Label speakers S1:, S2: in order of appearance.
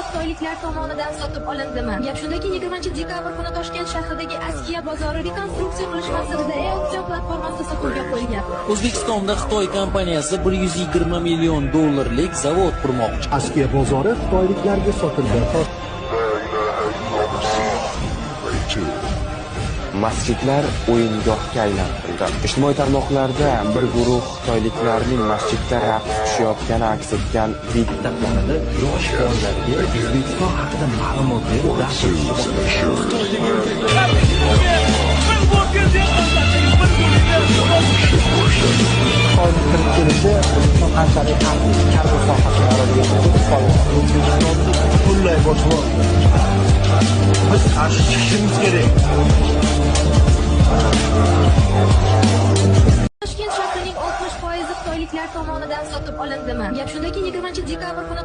S1: Xitoyliklar tomonidan sotib olindimi? Gap shundaki, 20-dekabr kuni Toshkent shahridagi Askiya bozori rekonstruksiya qilish maqsadida e-auksion platformasida sotuvga qo'yilgan.
S2: O'zbekistonda Xitoy kompaniyasi 120 million dollarlik zavod qurmoqchi.
S3: Askiya bozori xitoyliklarga sotildi.
S4: Masjidlar o'yingohga aylantirildi. Ijtimoiy tarmoqlarda bir guruh xitoyliklarning masjidda raqs tushayotgani aks etgan video
S5: Maktablarida yosh bolalarga O'zbekiston haqida ma'lumot berib dars o'tish.
S3: Xitoyning kirib kelishi O'zbekiston qanchalik xavfli kargo sohasini oladigan bo'lsak,
S6: O'zbekistonni butunlay bosib oldi. Biz qarshi chiqishimiz kerak.
S1: Toshkent shahrining 60% xitoyliklar tomonidan sotib olindimi? Gap shundaki, 20-dekabr kuni